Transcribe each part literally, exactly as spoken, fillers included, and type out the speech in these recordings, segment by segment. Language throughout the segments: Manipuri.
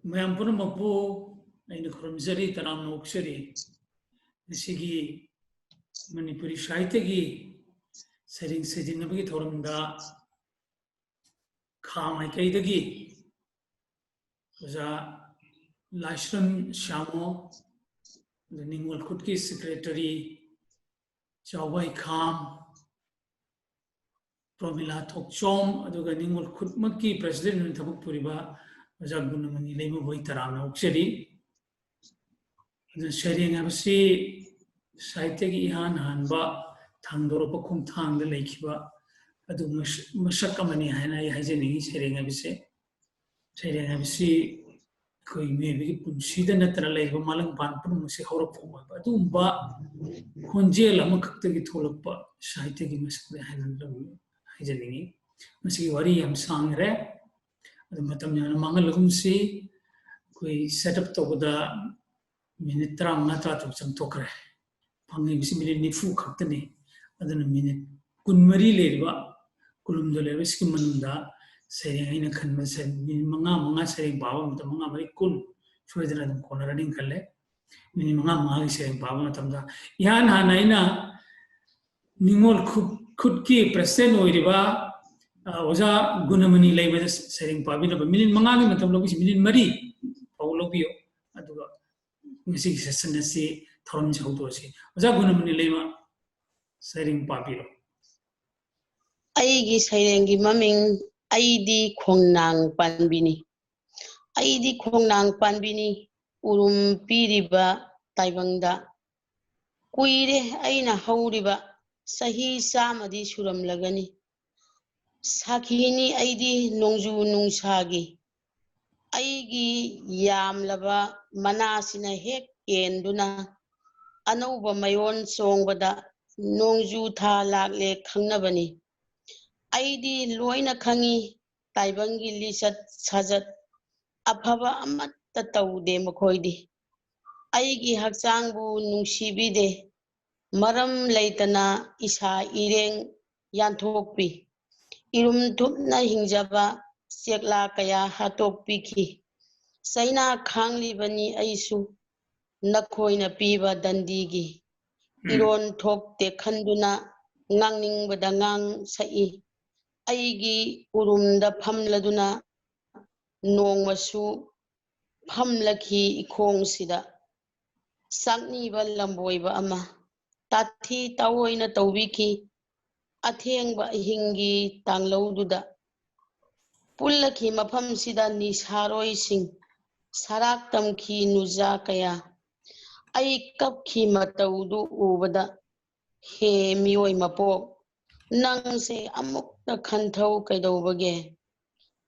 ꯃꯌꯥꯝ ꯄꯨꯝꯅꯃꯛꯄꯨ ꯑꯩꯅ ꯈꯨꯔꯨꯝꯖꯔꯤ, ꯇꯔꯥꯝꯅ ꯑꯣꯛꯆꯔꯤ꯫ ꯉꯁꯤꯒꯤ ꯃꯅꯤꯄꯨꯔꯤ ꯁꯥꯍꯤꯇ꯭ꯌꯒꯤ ꯁꯩꯔꯦꯡ ꯁꯩꯖꯤꯟꯅꯕꯒꯤ ꯊꯧꯔꯝꯗ ꯈꯥ ꯃꯥꯏꯀꯩꯗꯒꯤ ꯑꯣꯖꯥ ꯂꯥꯏꯁ꯭ꯔꯝ ꯁ꯭ꯌꯥꯃꯣ, ꯑꯗ ꯅꯤꯡꯉꯣꯜ ꯈꯨꯠꯀꯤ ꯁꯦꯀ꯭ꯔꯦꯇꯔꯤ ꯆꯥꯎꯕꯥꯏ ꯈꯥꯝ, ꯄ꯭ꯔꯣꯃꯤꯂꯥ ꯊꯣꯛꯆꯣꯝ, ꯑꯗꯨꯒ ꯅꯤꯡꯉꯣꯜ ꯈꯨꯠꯃꯛꯀꯤ ꯄ꯭ꯔꯁꯤꯗꯦꯟ ꯑꯣꯏꯅ ꯊꯕꯛ ꯄꯨꯔꯤꯕ ꯑꯣꯖꯥ ꯒꯨꯅꯃꯅꯤ ꯂꯩꯃꯕꯨ ꯑꯩ ꯇꯔꯥꯝꯅ ꯑꯣꯛꯆꯔꯤ꯫ ꯑꯗꯨꯅ ꯁꯩꯔꯦꯡ ꯍꯥꯏꯕꯁꯤ ꯁꯥꯍꯤꯇ꯭ꯌꯒꯤ ꯏꯍꯥꯟ ꯍꯥꯟꯕ ꯊꯥꯡꯗꯣꯔꯛꯄ ꯈꯣꯡꯊꯥꯡꯗ ꯂꯩꯈꯤꯕ ꯑꯗꯨ ꯃꯁ-, ꯃꯁꯛ ꯑꯃꯅꯤ ꯍꯥꯏꯅ ꯑꯩ ꯍꯥꯏꯖꯅꯤꯡꯉꯤ꯫ ꯁꯩꯔꯦꯡ ꯍꯥꯏꯕꯁꯦ, ꯁꯩꯔꯦꯡ ꯍꯥꯏꯕꯁꯤ ꯑꯩꯈꯣꯏ ꯃꯤꯑꯣꯏꯕꯒꯤ ꯄꯨꯟꯁꯤꯗ ꯅꯠꯇꯅ ꯂꯩꯔꯤꯕ ꯃꯥꯂꯪ ꯄꯥꯟ ꯄꯨꯝꯅꯃꯛꯁꯦ ꯍꯧꯔꯛꯐꯝ ꯑꯣꯏꯕ ꯑꯗꯨꯒꯨꯝꯕ ꯈꯣꯟꯖꯦꯜ ꯑꯃꯈꯛꯇꯒꯤ ꯊꯣꯛꯂꯛꯄ ꯁꯥꯍꯤꯇ꯭ꯌꯒꯤ ꯃꯁꯛꯅꯤ ꯍꯥꯏꯅ ꯑꯗꯨꯝ ꯍꯥꯏꯖꯅꯤꯡꯉꯤ꯫ ꯃꯁꯤꯒꯤ ꯋꯥꯔꯤ ꯌꯥꯝ ꯁꯥꯡꯈ꯭ꯔꯦ, ꯑꯗꯨ ꯃꯇꯝ ꯌꯥꯝꯅ ꯃꯥꯡꯍꯜꯂꯒꯨꯝꯁꯤ꯫ ꯑꯩꯈꯣꯏ ꯁꯦꯠ ꯑꯞ ꯇꯧꯕꯗ ꯃꯤꯅꯤꯠ ꯇꯔꯥꯃꯉꯥ ꯇꯔꯥꯇꯔꯨꯛ ꯆꯪꯊꯣꯛꯈ꯭ꯔꯦ꯫ ꯐꯪꯉꯤꯕꯁꯤ ꯃꯤꯅꯤꯠ ꯅꯤꯐꯨ ꯈꯛꯇꯅꯤ꯫ ꯑꯗꯨꯅ ꯃꯤꯅꯤꯠ ꯀꯨꯟꯃꯔꯤ ꯂꯩꯔꯤꯕ ꯀꯨꯟꯍꯨꯝꯗꯣꯏ ꯂꯩꯔꯤꯕꯁꯤꯒꯤ ꯃꯅꯨꯡꯗ ꯁꯩꯔꯦꯡ ꯑꯩꯅ ꯈꯟꯕꯁꯦ ꯃꯤꯅꯤꯠ ꯃꯉꯥ, ꯃꯉꯥ ꯁꯩꯔꯦꯡ ꯄꯥꯕ ꯃꯇꯝ ꯃꯉꯥ ꯃꯔꯤ ꯀꯨꯟ ꯁꯣꯏꯗꯅ ꯑꯗꯨꯝ ꯀꯣꯟꯅꯔꯅꯤ ꯈꯜꯂꯦ꯫ ꯃꯤꯅꯤꯠ ꯃꯉꯥ ꯃꯉꯥꯒꯤ ꯁꯩꯔꯦꯡ ꯄꯥꯕ ꯃꯇꯝꯗ ꯏꯍꯥꯟ ꯍꯥꯟꯅ ꯑꯩꯅ ꯅꯤꯡꯉꯣꯜ ꯈꯨꯠ-, ꯈꯨꯠꯀꯤ ꯄ꯭ꯔꯁꯤꯗꯦꯟ ꯑꯣꯏꯔꯤꯕ, ꯑ, ꯑꯣꯖꯥ ꯒꯨꯅꯃꯅꯤ ꯂꯩꯃꯗ ꯁꯩꯔꯦꯡ ꯄꯥꯕꯤꯅꯕ ꯃꯤꯅꯤꯠ ꯃꯉꯥꯒꯤ ꯃꯇꯝ ꯂꯧꯕꯁꯤ ꯃꯤꯅꯤꯠ ꯃꯔꯤ ꯐꯥꯎ ꯂꯧꯕꯤꯌꯨ꯫ ꯑꯗꯨꯒ ꯉꯁꯤꯒꯤ ꯁꯦꯁꯟ ꯑꯁꯤ, ꯊꯧꯔꯝꯁꯤ ꯍꯧꯗꯣꯛꯑꯁꯤ꯫ ꯑꯣꯖꯥ ꯒꯨꯅꯃꯅꯤ ꯂꯩꯃ, ꯁꯩꯔꯦꯡ ꯄꯥꯕꯤꯔꯣ꯫ ꯑꯩꯒꯤ ꯁꯩꯔꯦꯡꯒꯤ ꯃꯃꯤꯡ "ꯑꯩꯗꯤ ꯈꯣꯡꯅꯥꯡ ꯄꯥꯟꯕꯤꯅꯤ"꯫ ꯑꯩꯗꯤ ꯈꯣꯡꯅꯥꯡ ꯄꯥꯟꯕꯤꯅꯤ, ꯎꯔꯨꯝ ꯄꯤꯔꯤꯕ ꯇꯥꯏꯕꯪꯗ꯫ ꯀꯨꯏꯔꯦ ꯑꯩꯅ ꯍꯧꯔꯤꯕ, ꯆꯍꯤ ꯆꯥꯝꯃꯗꯤ ꯁꯨꯔꯝꯂꯒꯅꯤ꯫ ꯁꯥꯈꯤꯅꯤ ꯑꯩꯗꯤ ꯅꯣꯡꯖꯨ ꯅꯨꯡꯁꯥꯒꯤ꯫ ꯑꯩꯒꯤ ꯌꯥꯝꯂꯕ ꯃꯅꯥꯁꯤꯅ ꯍꯦꯛ ꯀꯦꯟꯗꯨꯅ ꯑꯅꯧꯕ ꯃꯌꯣꯟ ꯆꯣꯡꯕꯗ ꯅꯣꯡꯖꯨ ꯊꯥ ꯂꯥꯛꯂꯦ ꯈꯪꯅꯕꯅꯤ꯫ ꯑꯩꯗꯤ ꯂꯣꯏꯅ ꯈꯪꯏ ꯇꯥꯏꯕꯪꯒꯤ ꯂꯤꯆꯠ ꯁꯥꯖꯠ꯫ ꯑꯐꯕ ꯑꯃꯠꯇ ꯇꯧꯗꯦ ꯃꯈꯣꯏꯗꯤ꯫ ꯑꯩꯒꯤ ꯍꯛꯆꯥꯡꯕꯨ ꯅꯨꯡꯁꯤꯕꯤꯗꯦ꯫ ꯃꯔꯝ ꯂꯩꯇꯅ ꯏꯁꯥ ꯏꯔꯦꯡ ꯌꯥꯟꯊꯣꯛꯄꯤ꯫ ꯏꯔꯨꯝ ꯊꯨꯞꯅ ꯍꯤꯡꯖꯕ ꯆꯦꯛꯂꯥ ꯀꯌꯥ ꯍꯥꯠꯇꯣꯛꯄꯤꯈꯤ꯫ ꯆꯩꯅꯥ ꯈꯥꯡꯂꯤꯕꯅꯤ ꯑꯩꯁꯨ ꯅꯈꯣꯏꯅ ꯄꯤꯕ ꯗꯟꯗꯤꯒꯤ꯫ ꯎꯝ꯫ ꯏꯔꯣꯟ ꯊꯣꯛꯇꯦ ꯈꯟꯗꯨꯅ ꯉꯥꯡꯅꯤꯡꯕꯗ ꯉꯥꯡ ꯁꯛꯏ꯫ ꯑꯩꯒꯤ ꯎꯔꯨꯝꯗ ꯐꯝꯂꯗꯨꯅ ꯅꯣꯡꯃꯁꯨ ꯐꯝꯂꯈꯤ ꯏꯈꯣꯡꯁꯤꯗ꯫ ꯆꯥꯛꯅꯤꯕ ꯂꯝꯕꯣꯏꯕ ꯑꯃ ꯇꯥꯊꯤ ꯇꯥꯑꯣꯏꯅ ꯇꯧꯕꯤꯈꯤ꯫ ꯑꯊꯦꯡꯕ ꯑꯍꯤꯡꯒꯤ ꯇꯥꯡꯂꯧꯗꯨꯗ ꯄꯨꯜꯂꯈꯤ ꯃꯐꯝꯁꯤꯗ ꯅꯤꯁꯥꯔꯣꯏꯁꯤꯡ꯫ ꯁꯔꯥꯛ ꯇꯝꯈꯤ ꯅꯨꯖꯥ ꯀꯌꯥ꯫ ꯑꯩ ꯀꯞꯈꯤ ꯃꯇꯧꯗꯨ ꯎꯕꯗ꯫ ꯍꯦ ꯃꯤꯑꯣꯏ ꯃꯄꯣꯛ, ꯅꯪꯁꯦ ꯑꯃꯨꯛꯇ ꯈꯟꯊꯧ ꯀꯩꯗꯧꯕꯒꯦ?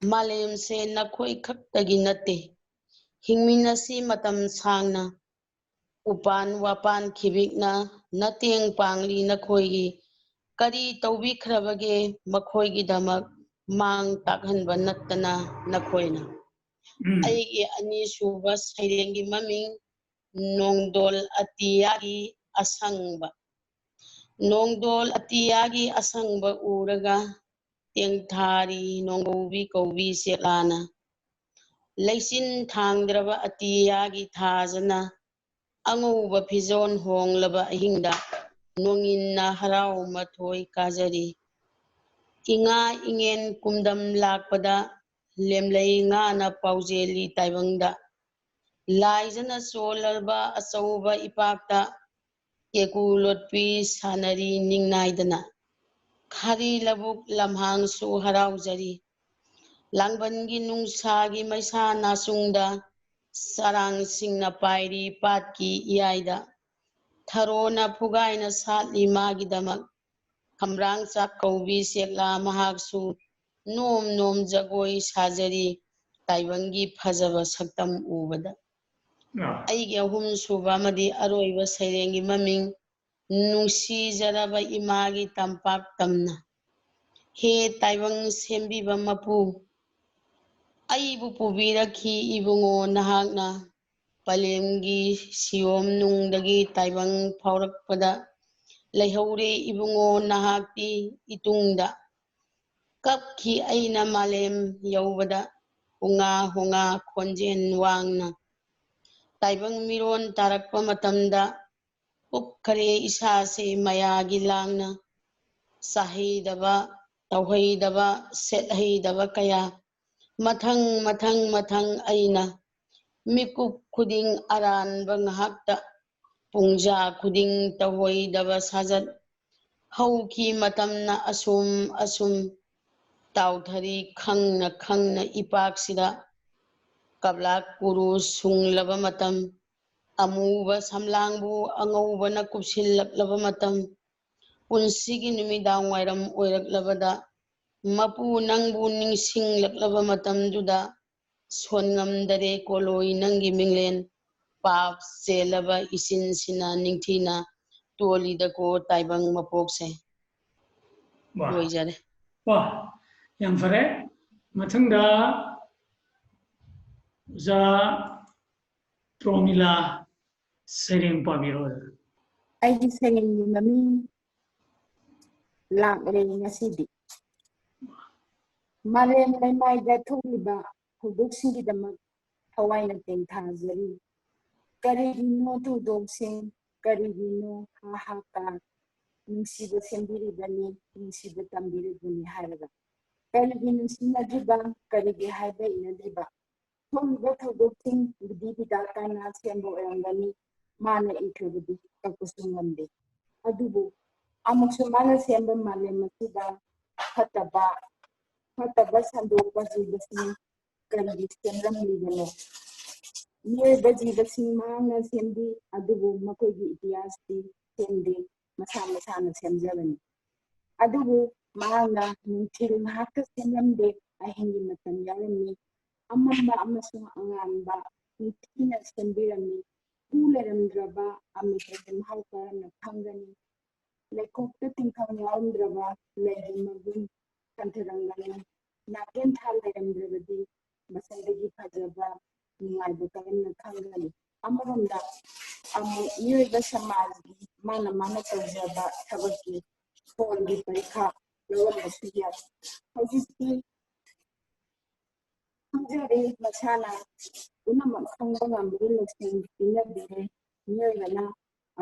ꯃꯥꯂꯦꯝꯁꯦ ꯅꯈꯣꯏ ꯈꯛꯇꯒꯤ ꯅꯠꯇꯦ꯫ ꯍꯤꯡꯃꯤꯟꯅꯁꯤ ꯃꯇꯝ ꯁꯥꯡꯅ꯫ ꯎꯄꯥꯟ ꯋꯥꯄꯥꯟ ꯈꯤꯕꯤꯛꯅ ꯅꯇꯦꯡ ꯄꯥꯡꯂꯤ ꯅꯈꯣꯏꯒꯤ꯫ ꯀꯔꯤ ꯇꯧꯕꯤꯈ꯭ꯔꯕꯒꯦ ꯃꯈꯣꯏꯒꯤꯗꯃꯛ ꯃꯥꯡ ꯇꯥꯛꯍꯟꯕ ꯅꯠꯇꯅ ꯅꯈꯣꯏꯅ? ꯎꯝ꯫ ꯑꯩꯒꯤ ꯑꯅꯤꯁꯨꯕ ꯁꯩꯔꯦꯡꯒꯤ ꯃꯃꯤꯡ ꯅꯣꯡꯗꯣꯜ ꯑꯇꯤꯌꯥꯒꯤ ꯑꯁꯪꯕ꯫ ꯅꯣꯡꯗꯣꯜ ꯑꯇꯤꯌꯥꯒꯤ ꯑꯁꯪꯕ ꯎꯔꯒ ꯇꯦꯡꯊꯥꯔꯤ ꯅꯣꯡꯒꯧꯕꯤ ꯀꯧꯕꯤ ꯆꯦꯛꯂꯥꯅ꯫ ꯂꯩꯆꯤꯟ ꯊꯥꯡꯗ꯭ꯔꯕ ꯑꯇꯤꯌꯥꯒꯤ ꯊꯥꯖꯅ ꯑꯉꯧꯕ ꯐꯤꯖꯣꯜ ꯍꯣꯡꯂꯕ ꯑꯍꯤꯡꯗ ꯅꯣꯡꯏꯟꯅ ꯍꯔꯥꯎ ꯃꯊꯣꯏ ꯀꯥꯖꯔꯤ꯫ ꯏꯉꯥ ꯏꯉꯦꯟ ꯀꯨꯝꯗꯝ ꯂꯥꯛꯄꯗ ꯂꯦꯝꯂꯩ ꯉꯥꯅ ꯄꯥꯎꯖꯦꯜꯂꯤ ꯇꯥꯏꯕꯪꯗ꯫ ꯂꯥꯏꯖꯅ ꯆꯣꯜꯂꯕ ꯑꯆꯧꯕ ꯏꯄꯥꯛꯇ ꯀꯦꯀꯨ ꯂꯣꯠꯄꯤ ꯁꯥꯟꯅꯔꯤ ꯅꯤꯡꯅꯥꯏꯗꯅ꯫ ꯈꯥꯔꯤ ꯂꯧꯕꯨꯛ ꯂꯝꯍꯥꯡꯁꯨ ꯍꯔꯥꯎꯖꯔꯤ꯫ ꯂꯥꯡꯕꯟꯒꯤ ꯅꯨꯡꯁꯥꯒꯤ ꯃꯩꯁꯥ ꯅꯥꯆꯨꯡꯗ ꯆꯔꯥꯡꯁꯤꯡꯅ ꯄꯥꯏꯔꯤ ꯄꯥꯠꯀꯤ ꯏꯌꯥꯏꯗ꯫ ꯊꯔꯣꯅ ꯐꯨꯒꯥꯏꯅ ꯁꯥꯠꯂꯤ ꯃꯥꯒꯤꯗꯃꯛ꯫ ꯈꯝꯕ꯭ꯔꯥꯡ ꯆꯥꯛꯀꯧꯕꯤ ꯆꯦꯛꯂꯥ ꯃꯍꯥꯛꯁꯨ ꯅꯣꯝ ꯅꯣꯝ ꯖꯒꯣꯏ ꯁꯥꯖꯔꯤ ꯇꯥꯏꯕꯪꯒꯤ ꯐꯖꯕ ꯁꯛꯇꯝ ꯎꯕꯗ꯫ ꯑꯥ꯫ ꯑꯩꯒꯤ ꯑꯍꯨꯝꯁꯨꯕ ꯑꯃꯗꯤ ꯑꯔꯣꯏꯕ ꯁꯩꯔꯦꯡꯒꯤ ꯃꯃꯤꯡ ꯅꯨꯡꯁꯤꯖꯔꯕ ꯏꯃꯥꯒꯤ ꯇꯝꯄꯥꯛ ꯇꯝꯅ꯫ ꯍꯦ ꯇꯥꯏꯕꯪ ꯁꯦꯝꯕꯤꯕ ꯃꯄꯨ, ꯑꯩꯕꯨ ꯄꯨꯕꯤꯔꯛꯈꯤ ꯏꯕꯨꯡꯉꯣ ꯅꯍꯥꯛꯅ꯫ ꯄꯂꯦꯝꯒꯤ ꯁꯤꯌꯣꯝ ꯅꯨꯡꯗꯒꯤ ꯇꯥꯏꯕꯪ ꯐꯥꯎꯔꯛꯄꯗ ꯂꯩꯍꯧꯔꯦ ꯏꯕꯨꯡꯉꯣ ꯅꯍꯥꯛꯇꯤ ꯏꯇꯨꯡꯗ꯫ ꯀꯞꯈꯤ ꯑꯩꯅ ꯃꯥꯂꯦꯝ ꯌꯧꯕꯗ, ꯄꯨꯡꯉꯥ ꯍꯣꯉꯥ ꯈꯣꯟꯖꯦꯜ ꯋꯥꯡꯅ꯫ ꯇꯥꯏꯕꯪ ꯃꯤꯔꯣꯟ ꯇꯥꯔꯛꯄ ꯃꯇꯝꯗ ꯀꯨꯞꯈꯔꯦ ꯏꯁꯥꯁꯦ ꯃꯌꯥꯒꯤ ꯂꯥꯡꯅ꯫ ꯆꯥꯍꯩꯗꯕ, ꯇꯧꯍꯩꯗꯕ, ꯁꯦꯠꯍꯩꯗꯕ ꯀꯌꯥ ꯃꯊꯪ ꯃꯊꯪ ꯃꯊꯪ ꯑꯩꯅ ꯃꯤꯀꯨꯞ ꯈꯨꯗꯤꯡ ꯑꯔꯥꯟꯕ ꯉꯥꯏꯍꯥꯛꯇ ꯄꯨꯡꯖꯥ ꯈꯨꯗꯤꯡ ꯇꯧꯍꯩꯗꯕ ꯁꯥꯖꯠ ꯍꯧꯈꯤ ꯃꯇꯝꯅ ꯑꯁꯨꯝ ꯑꯁꯨꯝ ꯇꯥꯎꯊꯔꯤ ꯈꯪꯅ ꯈꯪꯅ ꯏꯄꯥꯛꯁꯤꯗ꯫ ꯀꯞꯂꯥꯛ ꯀꯨꯔꯨ ꯁꯨꯡꯂꯕ ꯃꯇꯝ, ꯑꯃꯨꯕ ꯁꯝꯂꯥꯡꯕꯨ ꯑꯉꯧꯕꯅ ꯀꯨꯞꯁꯤꯜꯂꯛꯂꯕ ꯃꯇꯝ, ꯄꯨꯟꯁꯤꯒꯤ ꯅꯨꯃꯤꯗꯥꯡ ꯋꯥꯏꯔꯝ ꯑꯣꯏꯔꯛꯂꯕꯗ ꯃꯄꯨ ꯅꯪꯕꯨ ꯅꯤꯡꯁꯤꯡꯂꯛꯂꯕ ꯃꯇꯝꯗꯨꯗ ꯁꯣꯟꯉꯝꯗꯔꯦ ꯀꯣꯂꯣꯏ ꯅꯪꯒꯤ ꯃꯤꯡꯂꯦꯟ ꯄꯥꯞ ꯆꯦꯜꯂꯕ ꯏꯆꯤꯟꯁꯤꯅ ꯅꯤꯡꯊꯤꯅ ꯇꯣꯜꯂꯤꯗꯀꯣ ꯇꯥꯏꯕꯪ ꯃꯄꯣꯛꯁꯦ꯫ ꯋꯥ꯫ ꯂꯣꯏꯖꯔꯦ꯫ ꯋꯥ, ꯌꯥꯝ ꯐꯔꯦ꯫ ꯃꯊꯪꯗ ꯑꯣꯖꯥ ꯄ꯭ꯔꯣꯃꯤꯂꯥ ꯁꯩꯔꯦꯡ ꯄꯥꯕꯤꯔꯛꯑꯣ꯫ ꯑꯩꯒꯤ ꯁꯩꯔꯦꯡꯒꯤ ꯃꯃꯤꯡ ꯂꯥꯛꯂꯦ ꯉꯁꯤꯗꯤ꯫ ꯃꯥꯂꯦꯝ ꯂꯩꯃꯥꯏꯗ ꯊꯣꯛꯂꯤꯕ ꯊꯧꯗꯣꯛꯁꯤꯡꯒꯤꯗꯃꯛ ꯊꯋꯥꯏꯅ ꯇꯦꯡꯊꯥꯖꯔꯤ꯫ ꯀꯔꯤꯒꯤꯅꯣ ꯊꯧꯗꯣꯛꯁꯤꯡ, ꯀꯔꯤꯒꯤꯅꯣ ꯍꯥꯍꯥꯀꯥꯔ? ꯅꯨꯡꯁꯤꯕ ꯁꯦꯝꯕꯤꯔꯤꯕꯅꯤ, ꯅꯨꯡꯁꯤꯕ ꯇꯝꯕꯤꯔꯤꯕꯅꯤ ꯍꯥꯏꯔꯒ ꯀꯔꯤꯒꯤ ꯅꯨꯡꯁꯤꯅꯗ꯭ꯔꯤꯕ, ꯀꯔꯤꯒꯤ ꯍꯥꯏꯕ ꯏꯅꯗ꯭ꯔꯤꯕ? ꯊꯣꯛꯂꯤꯕ ꯊꯧꯗꯣꯛꯁꯤꯡ ꯕꯤꯙꯤ ꯕꯤꯙꯥꯇꯥꯅ ꯁꯦꯝꯕ ꯑꯣꯏꯔꯝꯒꯅꯤ꯫ ꯃꯥꯅ ꯏꯈ꯭ꯔꯕꯗꯤ ꯀꯛꯄꯁꯨ ꯉꯝꯗꯦ꯫ ꯑꯗꯨꯕꯨ ꯑꯃꯨꯛꯁꯨ ꯃꯥꯅ ꯁꯦꯝꯕ ꯃꯥꯂꯦꯝ ꯑꯁꯤꯗ ꯐꯠꯇꯕ ꯐꯠꯇꯕ ꯁꯟꯗꯣꯛꯄ ꯖꯤꯕꯁꯤꯡ ꯀꯔꯤꯒꯤ ꯁꯦꯝꯂꯝꯂꯤꯕꯅꯣ? ꯃꯤꯑꯣꯏꯕ ꯖꯤꯕꯁꯤꯡ ꯃꯍꯥꯛꯅ ꯁꯦꯝꯕꯤ, ꯑꯗꯨꯕꯨ ꯃꯈꯣꯏꯒꯤ ꯏꯇꯤꯍꯥꯁꯇꯤ ꯁꯦꯝꯗꯦ, ꯃꯁꯥ ꯃꯁꯥꯅ ꯁꯦꯝꯖꯕꯅꯤ꯫ ꯑꯗꯨꯕꯨ ꯃꯍꯥꯛꯅ ꯅꯨꯡꯊꯤꯜ ꯉꯥꯏꯍꯥꯛꯇ ꯁꯦꯝꯂꯝꯗꯦ, ꯑꯍꯤꯡꯒꯤ ꯃꯇꯝ ꯌꯥꯎꯔꯝꯃꯤ꯫ ꯑꯃꯝꯕ ꯑꯃꯁꯨꯡ ꯑꯉꯥꯟꯕ ꯅꯤꯡꯊꯤꯅ ꯁꯦꯝꯕꯤꯔꯝꯃꯤ꯫ ꯍꯨ ꯂꯩꯔꯝꯗ꯭ꯔꯕ ꯑꯃꯦꯠꯄꯒꯤ ꯃꯍꯥꯎ ꯀꯔꯝꯅ ꯈꯪꯒꯅꯤ? ꯂꯩꯈꯣꯛꯇ ꯇꯤꯡꯈꯪ ꯌꯥꯎꯔꯝꯗ꯭ꯔꯕ ꯂꯩꯒꯤ ꯃꯒꯨꯟ ꯍꯟꯊꯔꯝꯒꯅꯤ꯫ ꯅꯥꯀꯦꯟ ꯊꯥ ꯂꯩꯔꯝꯗ꯭ꯔꯕꯗꯤ ꯃꯁꯥꯗꯒꯤ ꯐꯖꯕ ꯅꯨꯡꯉꯥꯏꯕ ꯀꯔꯝꯅ ꯈꯪꯒꯅꯤ? ꯑꯃꯔꯣꯝꯗ ꯑꯃꯨꯛ ꯃꯤꯑꯣꯏꯕ ꯁꯃꯥꯖꯒꯤ ꯃꯥꯅ ꯃꯥꯅ ꯇꯧꯖꯕ ꯊꯕꯛꯀꯤ ꯐꯣꯟꯒꯤ ꯄꯔꯤꯈꯥ ꯂꯧꯔꯝꯕꯁꯨ ꯌꯥꯏ꯫ ꯍꯧꯖꯤꯛꯇꯤ ꯈꯪꯖꯔꯦ, ꯃꯁꯥꯅ ꯄꯨꯝꯅꯃꯛ ꯈꯪꯕ ꯉꯝꯕꯒꯤ ꯂꯧꯁꯤꯡ ꯄꯤꯅꯕꯤꯔꯦ꯫ ꯃꯤꯑꯣꯏꯕꯅ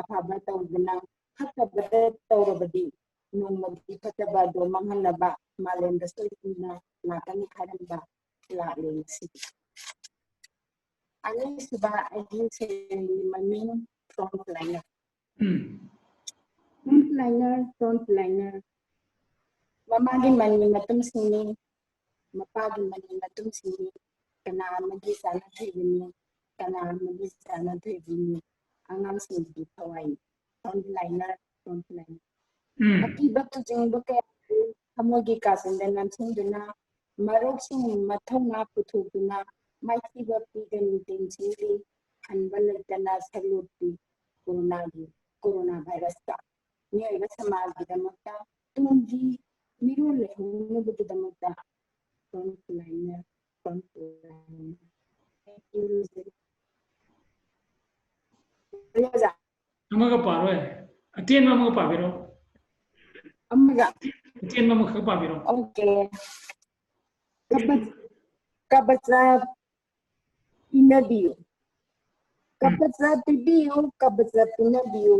ꯑꯐꯕ ꯇꯧꯗꯨꯅ ꯐꯠꯇꯕꯗ ꯇꯧꯔꯕꯗꯤ ꯅꯣꯡꯃꯗꯤ ꯐꯠꯇꯕ ꯑꯗꯨ ꯃꯥꯡꯍꯟꯅꯕ ꯃꯥꯂꯦꯝꯗ ꯁꯣꯏꯗꯅ ꯂꯥꯛꯀꯅꯤ ꯍꯥꯏꯔꯝꯕ ꯂꯥꯛꯂꯦ ꯉꯁꯤꯗꯤ꯫ ꯑꯅꯤꯁꯨꯕ ꯑꯩꯒꯤ ꯁꯩꯔꯦꯡꯒꯤ ꯃꯃꯤꯡ Frontliner꯫ ꯎꯝ꯫ Frontliner, frontliner꯫ ꯃꯃꯥꯒꯤ ꯃꯅꯤ ꯃꯇꯨꯝꯁꯤꯡꯅꯤ, ꯃꯄꯥꯒꯤ ꯃꯅꯤ ꯃꯇꯨꯝꯁꯤꯡꯅꯤ, ꯀꯅꯥ ꯑꯃꯒꯤ ꯆꯥꯅꯊꯣꯏꯕꯅꯤ, ꯀꯅꯥ ꯑꯃꯒꯤ ꯆꯥꯅꯊꯣꯏꯕꯅꯤ, ꯑꯉꯥꯡꯁꯤꯡꯒꯤ ꯊꯋꯥꯏꯅꯤ꯫ Frontliner, frontliner꯫ ꯎꯝ꯫ ꯑꯀꯤꯕ ꯇꯨꯖꯤꯡꯕ ꯀꯌꯥꯕꯨ ꯊꯃꯣꯏꯒꯤ ꯀꯥꯆꯤꯟꯗ ꯅꯝꯁꯤꯟꯗꯨꯅ, ꯃꯔꯨꯞꯁꯤꯡ ꯃꯊꯧꯅꯥ ꯄꯨꯊꯣꯛꯇꯨꯅ ꯃꯥꯏꯊꯤꯕ ꯄꯤꯒꯅꯤ ꯇꯦꯟꯁꯤꯜꯂꯤ꯫ ꯍꯟꯕ ꯂꯩꯇꯅ ꯁꯛꯂꯣꯠꯄꯤ ꯀꯣꯔꯣꯅꯥꯒꯤ, ꯀꯣꯔꯣꯅꯥ ꯚꯥꯏꯔꯁꯇ ꯃꯤꯑꯣꯏꯕ ꯁꯃꯥꯖꯒꯤꯗꯃꯛꯇ, ꯇꯨꯡꯒꯤ ꯃꯤꯔꯣꯜ ꯂꯩꯍꯧꯅꯕꯒꯤꯗꯃꯛꯇ꯫ Frontliner, frontliner꯫ Thank you, Rosie꯫ ꯑꯣꯖꯥ, ꯑꯃꯒ ꯄꯥꯔꯣꯏ, ꯑꯇꯦꯟꯕ ꯑꯃꯒ ꯄꯥꯕꯤꯔꯣ꯫ ꯑꯃꯒ꯫ ꯑꯇꯦꯟꯕ ꯑꯃꯈꯛ ꯄꯥꯕꯤꯔꯣ꯫ Okay꯫ ꯀꯕ-, ꯀꯕꯆ ꯄꯤꯅꯕꯤꯌꯨ꯫ ꯀꯕꯆ ꯄꯤꯕꯤꯌꯨ, ꯀꯕꯆ ꯄꯤꯅꯕꯤꯌꯨ꯫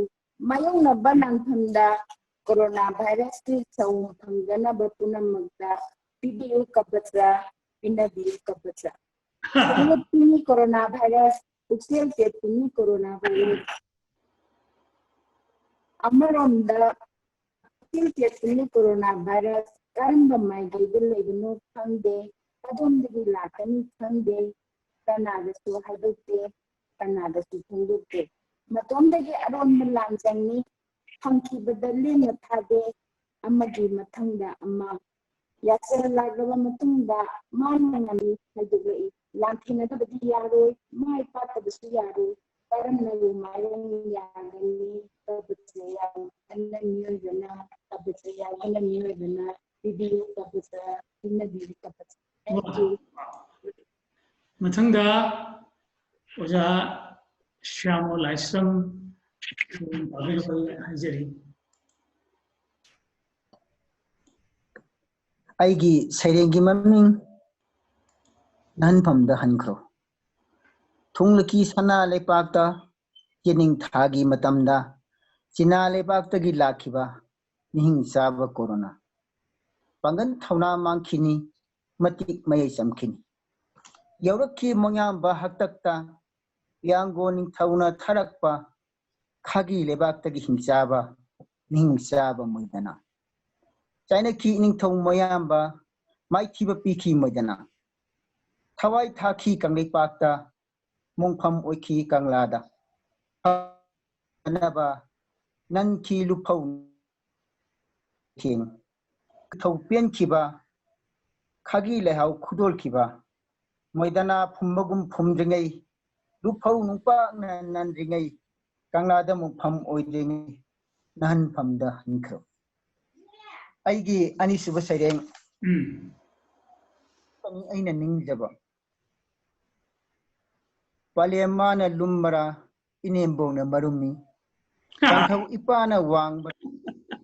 ꯃꯥꯌꯣꯛꯅꯕ ꯂꯥꯟꯐꯝꯗ ꯀꯣꯔꯣꯅꯥ ꯚꯥꯏꯔꯁꯀꯤ ꯁꯥꯐꯨ ꯐꯪꯗꯅꯕ ꯄꯨꯝꯅꯃꯛꯇ ꯄꯤꯕꯤꯌꯨ ꯀꯕꯆ, ꯄꯤꯅꯕꯤꯌꯨ ꯀꯕꯆ꯫ ꯁꯛꯂꯣꯠꯄꯤꯅꯤ ꯀꯣꯔꯣꯅꯥ ꯚꯥꯏꯔꯁ, ꯄꯨꯛꯆꯦꯜ ꯇꯦꯠꯄꯤꯅꯤ ꯀꯣꯔꯣꯅꯥ ꯚꯥꯏꯔꯁ꯫ ꯑꯃꯔꯣꯝꯗ ꯄꯨꯛꯆꯦꯜ ꯇꯦꯠꯄꯤꯅꯤ ꯀꯣꯔꯣꯅꯥ ꯚꯥꯏꯔꯁ, ꯀꯔꯝꯕ ꯃꯥꯏꯀꯩꯗ ꯂꯩꯕꯅꯣ ꯈꯪꯗꯦ, ꯀꯗꯣꯝꯗꯒꯤ ꯂꯥꯛꯀꯅꯤ ꯈꯪꯗꯦ, ꯀꯅꯥꯗꯁꯨ ꯍꯥꯏꯗꯣꯛꯇꯦ, ꯀꯅꯥꯗꯁꯨ ꯐꯣꯡꯗꯣꯛꯇꯦ꯫ ꯃꯇꯣꯝꯗꯒꯤ ꯑꯔꯣꯟꯕ ꯂꯥꯟꯖꯪꯅꯤ, ꯐꯪꯈꯤꯕꯗ ꯂꯦꯝꯅ ꯊꯥꯗꯦ, ꯑꯃꯒꯤ ꯃꯊꯪꯗ ꯑꯃ꯫ ꯌꯥꯁꯜꯂꯛꯂꯕ ꯃꯇꯨꯡꯗ ꯃꯥꯅ ꯉꯝꯃꯤ ꯍꯥꯏꯗꯣꯛꯂꯛꯏ꯫ ꯂꯥꯟꯊꯦꯡꯅꯗꯕꯗꯤ ꯌꯥꯔꯣꯏ, ꯃꯥꯏ ꯄꯥꯛꯇꯕꯁꯨ ꯌꯥꯔꯣꯏ꯫ ꯀꯔꯝꯅ ꯃꯥꯏꯑꯣꯟ ꯌꯥꯒꯅꯤ? ꯀꯕꯆ ꯌꯥꯎꯗꯅ ꯃꯤꯑꯣꯏꯕꯅ, ꯀꯕꯆ ꯌꯥꯎꯗꯅ ꯃꯤꯑꯣꯏꯕꯅ ꯄꯤꯕꯤꯌꯨ ꯀꯕꯆ, ꯄꯤꯅꯕꯤꯌꯨ ꯀꯕꯆ꯫ Thank you꯫ ꯃꯊꯪꯗ ꯑꯣꯖꯥ ꯁ꯭ꯌꯥꯃꯣ ꯂꯥꯏꯁ꯭ꯔꯝ ꯍꯥꯏꯖꯔꯤ꯫ ꯑꯩꯒꯤ ꯁꯩꯔꯦꯡꯒꯤ ꯃꯃꯤꯡ ꯅꯍꯟꯐꯝꯗ ꯍꯟꯈ꯭ꯔꯣ꯫ ꯊꯨꯡꯂꯛꯈꯤ ꯁꯅꯥ ꯂꯩꯄꯥꯛꯇ ꯌꯦꯅꯤꯡꯊꯥꯒꯤ ꯃꯇꯝꯗ, ꯆꯤꯅꯥ ꯂꯩꯕꯥꯛꯇꯒꯤ ꯂꯥꯛꯈꯤꯕ ꯃꯤꯍꯤꯡ ꯆꯥꯕ ꯀꯣꯔꯣꯅꯥ꯫ ꯄꯥꯡꯒꯜ ꯊꯧꯅꯥ ꯃꯥꯡꯈꯤꯅꯤ, ꯃꯇꯤꯛ ꯃꯌꯥꯏ ꯆꯝꯈꯤꯅꯤ꯫ ꯌꯧꯔꯛꯈꯤ ꯃꯣꯌꯥꯝꯕ ꯍꯥꯛꯇꯛꯇ, ꯌꯥꯡꯒꯣ ꯅꯤꯡꯊꯧꯅ ꯊꯥꯔꯛꯄ ꯈꯥꯒꯤ ꯂꯩꯕꯥꯛꯇꯒꯤ ꯍꯤꯡꯆꯥꯕ, ꯅꯤꯡꯆꯥꯕ ꯃꯣꯏꯗꯅ꯫ ꯆꯥꯏꯅꯈꯤ ꯅꯤꯡꯊꯧ ꯃꯣꯌꯥꯝꯕ, ꯃꯥꯏꯊꯤꯕ ꯄꯤꯈꯤ ꯃꯣꯏꯗꯅ꯫ ꯊꯋꯥꯏ ꯊꯥꯈꯤ ꯀꯪꯂꯩꯄꯥꯛꯇ, ꯃꯣꯡꯐꯝ ꯑꯣꯏꯈꯤ ꯀꯪꯂꯥꯗ꯫ ꯐꯅꯕ ꯅꯟꯈꯤ ꯂꯨꯐꯧ ꯊꯦꯡ꯫ ꯊꯧ ꯄꯦꯟꯈꯤꯕ, ꯈꯥꯒꯤ ꯂꯩꯍꯥꯎ ꯈꯨꯗꯣꯜꯈꯤꯕ, ꯃꯣꯏꯗꯅꯥ ꯐꯨꯝꯕꯒꯨꯝ ꯐꯨꯝꯗ꯭ꯔꯤꯉꯩ, ꯂꯨꯐꯧ ꯅꯨꯡꯄꯥꯛꯅ ꯅꯟꯗ꯭ꯔꯤꯉꯩ, ꯀꯪꯂꯥꯗ ꯃꯣꯡꯐꯝ ꯑꯣꯏꯗ꯭ꯔꯤꯉꯩ, ꯅꯍꯟꯐꯝꯗ ꯍꯟꯈ꯭ꯔꯣ꯫ ꯑꯩꯒꯤ ꯑꯅꯤꯁꯨꯕ ꯁꯩꯔꯦꯡ, ꯎꯝ꯫ ꯑꯩꯅ ꯅꯤꯡꯖꯕ꯫ ꯄꯂꯦꯝ ꯃꯥꯅ ꯂꯨꯝꯕꯔꯥ, ꯏꯅꯦꯝꯕꯣꯛꯅ ꯃꯔꯨꯝꯃꯤ꯫ ꯄꯟꯊꯧ ꯏꯄꯥꯅ ꯋꯥꯡꯕ,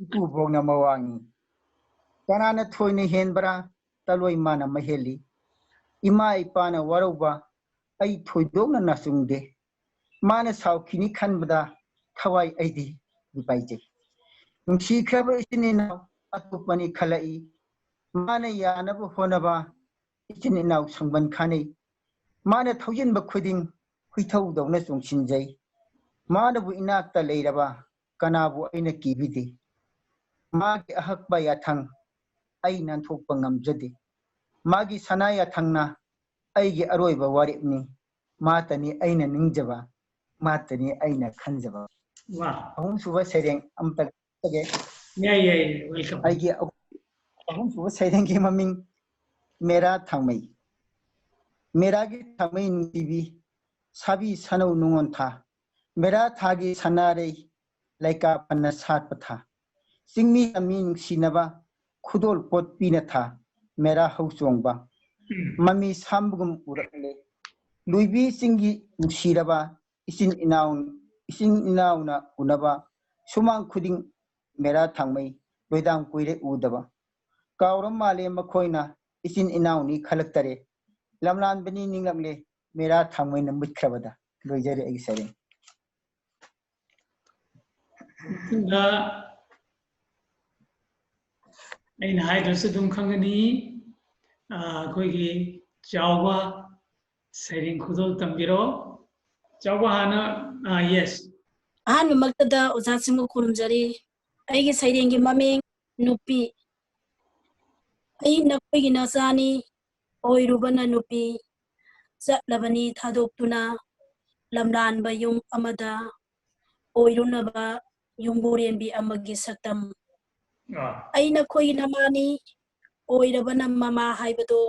ꯏꯄꯨꯕꯣꯛꯅ ꯃꯋꯥꯡꯉꯤ꯫ ꯀꯅꯥꯅ ꯊꯣꯏꯅ ꯍꯦꯟꯕꯔꯥ, ꯇꯂꯣꯏ ꯃꯥꯅ ꯃꯍꯦꯜꯂꯤ꯫ ꯏꯃꯥ ꯏꯄꯥꯅ ꯋꯥꯔꯧꯕ, ꯑꯩ ꯊꯣꯏꯗꯣꯛꯅ ꯅꯥꯆꯨꯡꯗꯦ꯫ ꯃꯥꯅ ꯁꯥꯎꯈꯤꯅꯤ ꯈꯟꯕꯗ ꯊꯋꯥꯏ ꯑꯩꯗꯤ ꯃꯤꯄꯥꯏꯖꯩ꯫ ꯅꯨꯡꯁꯤꯈ꯭ꯔꯕ ꯏꯆꯤꯟ ꯏꯅꯥꯎ ꯑꯇꯣꯞꯄꯅꯤ ꯈꯜꯂꯛꯏ꯫ ꯃꯥꯅ ꯌꯥꯅꯕ ꯍꯣꯠꯅꯕ ꯏꯆꯤꯟ ꯏꯅꯥꯎ ꯁꯪꯕꯟ ꯈꯥꯅꯩ꯫ ꯃꯥꯅ ꯊꯧꯖꯤꯟꯕ ꯈꯨꯗꯤꯡ ꯍꯨꯏꯊꯧꯗꯧꯅ ꯆꯣꯡꯁꯤꯟꯖꯩ꯫ ꯃꯥꯅꯕꯨ ꯏꯅꯥꯛꯇ ꯂꯩꯔꯕ ꯀꯅꯥꯕꯨ ꯑꯩꯅ ꯀꯤꯕꯤꯗꯦ꯫ ꯃꯥꯒꯤ ꯑꯍꯛꯄ ꯌꯥꯊꯪ ꯑꯩ ꯅꯥꯟꯊꯣꯛꯄ ꯉꯝꯖꯗꯦ꯫ ꯃꯥꯒꯤ ꯁꯅꯥ ꯌꯥꯊꯪꯅ ꯑꯩꯒꯤ ꯑꯔꯣꯏꯕ ꯋꯥꯔꯦꯞꯅꯤ꯫ ꯃꯥꯇꯅꯤ ꯑꯩꯅ ꯅꯤꯡꯖꯕ, ꯃꯥꯇꯅꯤ ꯑꯩꯅ ꯈꯟꯖꯕ꯫ ꯋꯥ꯫ ꯑꯍꯨꯝꯁꯨꯕ ꯁꯩꯔꯦꯡ ꯑꯃꯇ ꯆꯠꯆꯒꯦ꯫ ꯌꯥꯏ, ꯌꯥꯏ, ꯌꯥꯏ, welcome꯫ ꯑꯩꯒꯤ ꯑꯍꯨꯝꯁꯨꯕ ꯁꯩꯔꯦꯡꯒꯤ ꯃꯃꯤꯡ ꯃꯦꯔꯥ ꯊꯥꯡꯃꯩ꯫ ꯃꯦꯔꯥꯒꯤ ꯊꯥꯡꯃꯩ ꯅꯨꯡꯁꯤꯕꯤ, ꯁꯥꯕꯤ ꯁꯅꯧ ꯅꯨꯡꯉꯣꯟ ꯊꯥ꯫ ꯃꯦꯔꯥ ꯊꯥꯒꯤ ꯁꯅꯥꯔꯩ, ꯂꯩꯀꯥ ꯐꯅ ꯁꯥꯠꯄ ꯊꯥ꯫ ꯆꯤꯡꯃꯤ ꯇꯝꯃꯤ ꯅꯨꯡꯁꯤꯅꯕ, ꯈꯨꯗꯣꯜ ꯄꯣꯠ ꯄꯤꯅ ꯊꯥ꯫ ꯃꯦꯔꯥ ꯍꯧ ꯆꯣꯡꯕ, ꯎꯝ꯫ ꯃꯃꯤ ꯁꯥꯝꯕꯒꯨꯝ ꯎꯔꯛꯂꯦ꯫ ꯂꯣꯏꯕꯤ ꯆꯤꯡꯒꯤ ꯅꯨꯡꯁꯤꯔꯕ, ꯏꯆꯤꯟ ꯏꯅꯥꯎ, ꯏꯆꯤꯟ ꯏꯅꯥꯎꯅ ꯎꯅꯕ, ꯁꯨꯃꯥꯡ ꯈꯨꯗꯤꯡ ꯃꯦꯔꯥ ꯊꯥꯡꯃꯩ, ꯂꯣꯏꯗꯥꯡ ꯀꯨꯏꯔꯦ ꯎꯗꯕ꯫ ꯀꯥꯎꯔ ꯃꯥꯜꯂꯦ ꯃꯈꯣꯏꯅ, ꯏꯆꯤꯟ ꯏꯅꯥꯎꯅꯤ ꯈꯜꯂꯛꯇꯔꯦ꯫ ꯂꯝꯂꯥꯟꯕꯅꯤ ꯅꯤꯡꯂꯝꯂꯦ, ꯃꯦꯔꯥ ꯊꯥꯡꯃꯩꯅ ꯃꯨꯠꯈ꯭ꯔꯕꯗ꯫ ꯂꯣꯏꯖꯔꯦ ꯑꯩꯒꯤ ꯁꯩꯔꯦꯡ꯫ ꯃꯊꯪꯗ ꯑꯩꯅ ꯍꯥꯏꯗ꯭ꯔꯁꯨ ꯑꯗꯨꯝ ꯈꯪꯒꯅꯤ, ꯑ, ꯑꯩꯈꯣꯏꯒꯤ ꯆꯥꯎꯕ ꯁꯩꯔꯦꯡ ꯈꯨꯗꯣꯜ ꯇꯝꯕꯤꯔꯣ꯫ ꯆꯥꯎꯕ ꯍꯥꯟꯅ, ꯑ, yes꯫ ꯑꯍꯥꯟꯕꯃꯛꯇꯗ ꯑꯣꯖꯥꯁꯤꯡꯕꯨ ꯈꯨꯔꯨꯝꯖꯔꯤ꯫ ꯑꯩꯒꯤ ꯁꯩꯔꯦꯡꯒꯤ ꯃꯃꯤꯡ ꯅꯨꯄꯤ꯫ ꯑꯩ ꯅꯈꯣꯏꯒꯤ ꯅꯆꯥꯅꯤ, ꯑꯣꯏꯔꯨꯕꯅ ꯅꯨꯄꯤ꯫ ꯆꯠꯂꯕꯅꯤ ꯊꯥꯗꯣꯛꯇꯨꯅ ꯂꯝꯂꯥꯟꯕ ꯌꯨꯝ ꯑꯃꯗ, ꯑꯣꯏꯔꯨꯅꯕ ꯌꯨꯝꯕꯨꯔꯦꯝꯕꯤ ꯑꯃꯒꯤ ꯁꯛꯇꯝ꯫ ꯑꯥ꯫ ꯑꯩ ꯅꯈꯣꯏꯒꯤ ꯅꯃꯥꯅꯤ, ꯑꯣꯏꯔꯕꯅ ꯃꯃꯥ ꯍꯥꯏꯕꯗꯣ꯫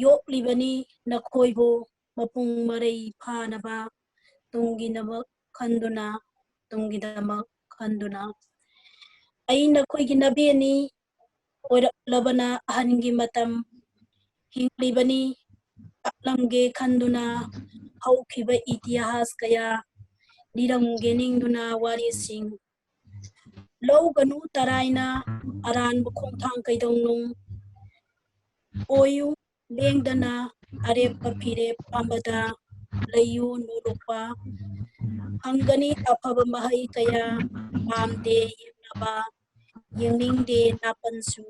ꯌꯣꯛꯂꯤꯕꯅꯤ ꯅꯈꯣꯏꯕꯨ ꯃꯄꯨꯡ ꯃꯔꯩ ꯐꯥꯅꯕ, ꯇꯨꯡꯒꯤꯗꯃꯛ ꯈꯟꯗꯨꯅ, ꯇꯨꯡꯒꯤꯗꯃꯛ ꯈꯟꯗꯨꯅ꯫ ꯑꯩ ꯅꯈꯣꯏꯒꯤ ꯅꯕꯦꯅꯤ, ꯑꯣꯏꯔꯛꯂꯕꯅ ꯑꯍꯟꯒꯤ ꯃꯇꯝ꯫ ꯍꯤꯡꯂꯤꯕꯅꯤ ꯇꯥꯛꯂꯝꯒꯦ ꯈꯟꯗꯨꯅ, ꯍꯧꯈꯤꯕ ꯏꯇꯤꯍꯥꯁ ꯀꯌꯥ ꯂꯤꯔꯝꯒꯦ ꯅꯤꯡꯗꯨꯅ ꯋꯥꯔꯤꯁꯤꯡ꯫ ꯂꯧꯒꯅꯨ ꯇꯔꯥꯏꯅ ꯑꯔꯥꯟꯕ ꯈꯣꯡꯊꯥꯡ ꯀꯩꯗꯧꯅꯨꯡ꯫ ꯑꯣꯏꯌꯨ ꯂꯦꯡꯗꯅ ꯑꯔꯦꯞꯄ ꯐꯤꯔꯦꯞ ꯑꯃꯗ, ꯂꯩꯌꯨ ꯅꯣꯂꯨꯛꯄ꯫ ꯐꯪꯒꯅꯤ ꯑꯐꯕ ꯃꯍꯩ ꯀꯌꯥ, ꯄꯥꯝꯗꯦ ꯌꯦꯡꯅꯕ, ꯌꯦꯡꯅꯤꯡꯗꯦ ꯅꯥꯄꯟꯁꯨ꯫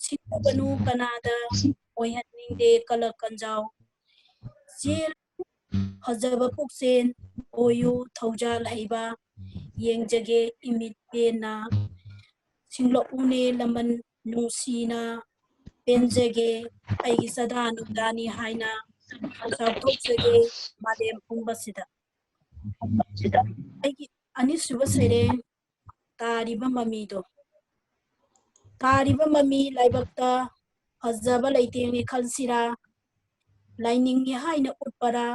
ꯁꯤꯠꯊꯒꯅꯨ ꯀꯅꯥꯗ, ꯑꯣꯏꯍꯟꯅꯤꯡꯗꯦ ꯀꯂꯛ ꯀꯟꯖꯥꯎ꯫ ꯆꯦꯜ ꯐꯖꯕ ꯄꯨꯛꯆꯦꯜ, ꯑꯣꯏꯌꯨ ꯊꯧꯖꯥꯜ ꯍꯩꯕ, ꯌꯦꯡꯖꯒꯦ ꯏꯃꯤꯠ ꯄꯦꯟꯅ꯫ ꯁꯤꯡꯂꯛꯎꯅꯦ ꯂꯃꯟ ꯅꯨꯡꯁꯤꯅ, ꯄꯦꯟꯖꯒꯦ ꯑꯩꯒꯤ ꯆꯗꯥ ꯅꯨꯡꯗꯥꯅꯤ ꯍꯥꯏꯅ ꯆꯥꯎꯊꯣꯛꯆꯒꯦ ꯃꯥꯂꯦꯝ ꯄꯨꯝꯕꯁꯤꯗ꯫ ꯑꯩꯒꯤ ꯑꯅꯤꯁꯨꯕ ꯁꯩꯔꯦꯡ ꯇꯥꯔꯤꯕ ꯃꯃꯤꯗꯣ꯫ ꯇꯥꯔꯤꯕ ꯃꯃꯤ ꯂꯥꯏꯕꯛꯇ ꯐꯖꯕ ꯂꯩꯇꯦꯡꯅꯤ ꯈꯜꯁꯤꯔꯥ? ꯂꯥꯏꯅꯤꯡꯉꯤ ꯍꯥꯏꯅ ꯎꯠꯄꯔꯥ?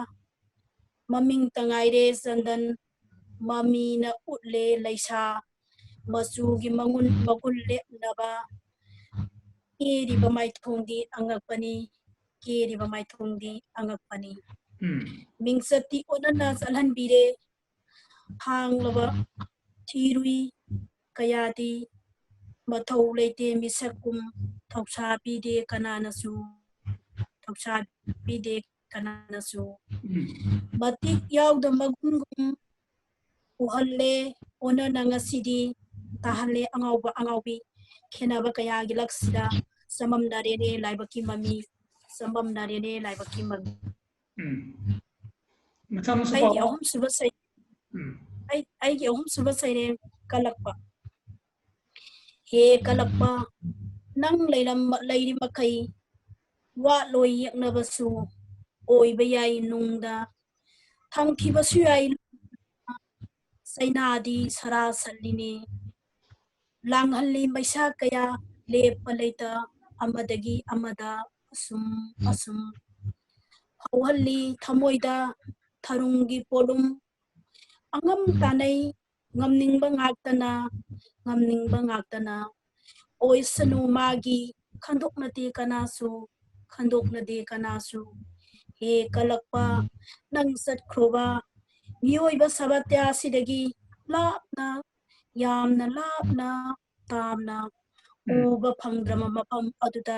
ꯃꯃꯤꯡꯇ ꯉꯥꯏꯔꯦ ꯆꯟꯗꯟ, ꯃꯃꯤꯅ ꯎꯠꯂꯦ ꯂꯩꯁꯥ꯫ ꯃꯆꯨꯒꯤ ꯃꯉꯨꯟ ꯃꯒꯨꯟ ꯂꯦꯞꯅꯕ꯫ ꯀꯦꯔꯤꯕ ꯃꯥꯏꯊꯣꯡꯗꯤ ꯑꯉꯛꯄꯅꯤ, ꯀꯦꯔꯤꯕ ꯃꯥꯏꯊꯣꯡꯗꯤ ꯑꯉꯛꯄꯅꯤ꯫ ꯎꯝ꯫ ꯃꯤꯡꯆꯠꯇꯤ ꯑꯣꯟꯅꯅ ꯆꯠꯍꯟꯕꯤꯔꯦ꯫ ꯍꯥꯡꯂꯕ ꯊꯤꯔꯨꯏ ꯀꯌꯥꯗꯤ ꯃꯊꯧ ꯂꯩꯇꯦ ꯃꯤꯁꯛꯀꯨꯝ ꯊꯧꯁꯥ ꯄꯤꯗꯦ ꯀꯅꯥꯅꯁꯨ꯫ ꯅꯨꯡꯁꯥꯕꯤꯗꯦ ꯀꯅꯥꯅꯁꯨ꯫ ꯃꯇꯤꯛ ꯌꯥꯎꯗ ꯃꯒꯨꯝꯒꯨꯝ ꯎꯍꯜꯂꯦ ꯑꯣꯟꯅꯅ ꯉꯁꯤꯗꯤ, ꯇꯥꯍꯜꯂꯦ ꯑꯉꯥꯎꯕ ꯑꯉꯥꯎꯕꯤ꯫ ꯈꯦꯅꯕ ꯀꯌꯥꯒꯤ ꯂꯛꯁꯤꯗ ꯆꯃꯝꯅꯔꯦꯅꯦ ꯂꯥꯏꯕꯛꯀꯤ ꯃꯃꯤ, ꯆꯃꯝꯅꯔꯦꯅꯦ ꯂꯥꯏꯕꯛꯀꯤ ꯃꯃꯤ꯫ ꯎꯝ꯫ ꯃꯊꯪ ꯑꯃꯁꯨ ꯑꯩꯒꯤ ꯄꯥꯎ꯫ ꯑꯍꯨꯝꯁꯨꯕ ꯁꯩ-, ꯎꯝ꯫ ꯑꯩ, ꯑꯩꯒꯤ ꯑꯍꯨꯝꯁꯨꯕ ꯁꯩꯔꯦꯡ ꯀꯜꯂꯛꯄ꯫ ꯍꯦ ꯀꯜꯂꯛꯄ, ꯅꯪ ꯂꯩꯔꯝ-, ꯂꯩꯔꯤ ꯃꯈꯩ ꯋꯥꯠꯂꯣꯏ ꯌꯦꯛꯅꯕꯁꯨ ꯑꯣꯏꯕ ꯌꯥꯏ ꯅꯨꯡꯗ, ꯊꯝꯈꯤꯕꯁꯨ ꯌꯥꯏ ꯆꯩꯅꯥꯗꯤ ꯁꯔꯥ ꯁꯠꯂꯤꯅꯦ꯫ ꯂꯥꯡꯍꯜꯂꯤ ꯃꯩꯁꯥ ꯀꯌꯥ ꯂꯦꯞꯄ ꯂꯩꯇ ꯑꯃꯗꯒꯤ ꯑꯃꯗ ꯑꯁꯨꯝ ꯑꯁꯨꯝ ꯍꯧꯍꯜꯂꯤ ꯊꯃꯣꯏꯗ ꯊꯔꯨꯡꯒꯤ ꯄꯣꯠꯂꯨꯝ꯫ ꯑꯉꯝ ꯇꯥꯅꯩ ꯉꯝꯅꯤꯡꯕ ꯉꯥꯛꯇꯅ, ꯉꯝꯅꯤꯡꯕ ꯉꯥꯛꯇꯅ꯫ ꯑꯣꯏꯁꯅꯨ ꯃꯥꯒꯤ ꯈꯟꯗꯣꯛꯅꯗꯦ ꯀꯅꯥꯁꯨ, ꯈꯟꯗꯣꯛꯅꯗꯦ ꯀꯅꯥꯁꯨ꯫ ꯍꯦ ꯀꯜꯂꯛꯄ ꯅꯪ ꯆꯠꯈ꯭ꯔꯣꯕ ꯃꯤꯑꯣꯏꯕ ꯁꯥꯕꯇ꯭ꯌꯥꯁꯤꯗꯒꯤ ꯂꯥꯞꯅ, ꯌꯥꯝꯅ ꯂꯥꯞꯅ, ꯇꯥꯝꯅ ꯎꯕ ꯐꯪꯗ꯭ꯔꯕ ꯃꯐꯝ ꯑꯗꯨꯗ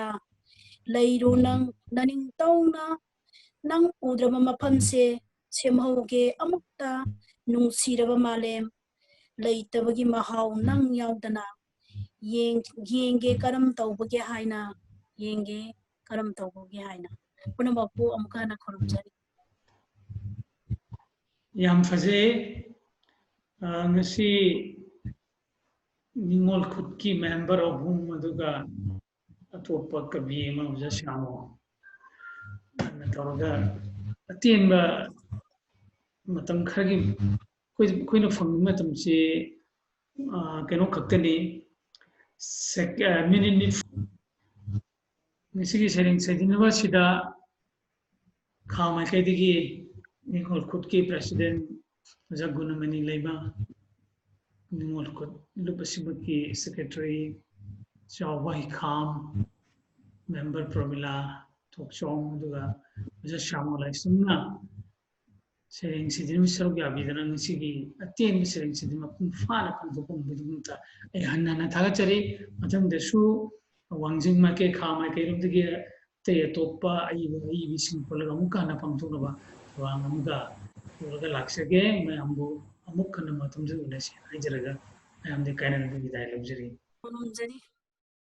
ꯂꯩꯔꯨ ꯅꯪ ꯅꯅꯤꯡꯇꯧꯅ꯫ ꯅꯪ ꯎꯗ꯭ꯔꯕ ꯃꯐꯝꯁꯦ ꯁꯦꯝꯍꯧꯒꯦ ꯑꯃꯨꯛꯇ ꯅꯨꯡꯁꯤꯔꯕ ꯃꯥꯂꯦꯝ꯫ ꯂꯩꯇꯕꯒꯤ ꯃꯍꯥꯎ ꯅꯪ ꯌꯥꯎꯗꯅ ꯌꯦꯡ-, ꯌꯦꯡꯒꯦ ꯀꯔꯝ ꯇꯧꯕꯒꯦ ꯍꯥꯏꯅ, ꯌꯦꯡꯒꯦ ꯀꯔꯝ ꯇꯧꯕꯒꯦ ꯍꯥꯏꯅ꯫ ꯄꯨꯝꯅꯃꯛꯄꯨ ꯑꯃꯨꯛꯀ ꯍꯟꯅ ꯈꯨꯔꯨꯝꯖꯔꯤ꯫ ꯌꯥꯝ ꯐꯖꯩ꯫ ꯑ, ꯉꯁꯤ ꯅꯤꯡꯉꯣꯜ ꯈꯨꯠꯀꯤ member ꯑꯍꯨꯝ, ꯑꯗꯨꯒ ꯑꯇꯣꯞꯄ ꯀꯕꯤ ꯑꯃ, ꯑꯣꯖꯥ ꯁ꯭ꯌꯥꯃꯣ, ꯑꯗꯨꯅ ꯇꯧꯔꯒ ꯑꯇꯦꯟꯕ ꯃꯇꯝ ꯈꯔꯒꯤ ꯑꯩꯈꯣꯏ, ꯑꯩꯈꯣꯏꯅ ꯐꯪꯕ ꯃꯇꯝꯁꯤ, ꯑ, ꯀꯩꯅꯣ ꯈꯛꯇꯅꯤ, sec-, ꯑ, minute ꯅꯤꯐꯨ꯫ ꯉꯁꯤꯒꯤ ꯁꯩꯔꯦꯡ ꯁꯩꯗꯤꯟꯅꯕ ꯑꯁꯤꯗ ꯈꯥ ꯃꯥꯏꯀꯩꯗꯒꯤ ꯅꯤꯡꯉꯣꯜ ꯈꯨꯠꯀꯤ president ꯑꯣꯖꯥ ꯒꯨꯅꯃꯅꯤ ꯂꯩꯃ, ꯅꯤꯡꯉꯣꯜ ꯈꯨꯠ ꯂꯨꯞ ꯑꯁꯤꯃꯛꯀꯤ secretary ꯆꯥꯎꯕ ꯍꯩꯈꯥꯝ, member ꯄ꯭ꯔꯃꯤꯂꯥ ꯊꯣꯛꯆꯣꯝ, ꯑꯗꯨꯒ ꯑꯣꯖꯥ ꯁ꯭ꯌꯥꯃ ꯂꯥꯏꯁ꯭ꯔꯝꯅ ꯁꯩꯔꯦꯡ ꯁꯩꯗꯤꯟꯕ ꯁꯔꯨꯛ ꯌꯥꯕꯤꯗꯨꯅ ꯉꯁꯤꯒꯤ ꯑꯇꯦꯟꯕ ꯁꯩꯔꯦꯡ ꯁꯩꯗꯤꯟ ꯃꯄꯨꯡ ꯐꯥꯅ ꯄꯥꯡꯊꯣꯛꯄ ꯉꯝꯕꯒꯤꯗꯃꯛꯇ ꯑꯩ ꯍꯟꯅ ꯍꯟꯅ ꯊꯥꯒꯠꯆꯔꯤ꯫ ꯃꯊꯪꯗꯁꯨ ꯋꯥꯡꯖꯤꯡ ꯃꯥꯏꯀꯩ, ꯈꯥ ꯃꯥꯏꯀꯩꯔꯣꯝꯗꯒꯤ ꯑꯇꯩ ꯑꯇꯣꯞꯄ ꯑꯏꯕ ꯑꯏꯕꯤꯁꯤꯡ ꯄꯨꯜꯂꯒ ꯑꯃꯨꯛꯀ ꯍꯟꯅ ꯄꯥꯡꯊꯣꯛꯅꯕ ꯊꯧꯔꯥꯡ ꯑꯃꯒ ꯄꯨꯔꯒ ꯂꯥꯛꯆꯒꯦ꯫ ꯃꯌꯥꯝꯕꯨ ꯑꯃꯨꯛ ꯍꯟꯅ ꯃꯇꯝꯗ ꯎꯅꯁꯤ ꯍꯥꯏꯖꯔꯒ ꯃꯌꯥꯝꯗ ꯀꯥꯏꯅꯅꯕ ꯕꯤꯗꯥꯏ ꯂꯧꯖꯔꯤ꯫ ꯈꯨꯔꯨꯝꯖꯔꯤ꯫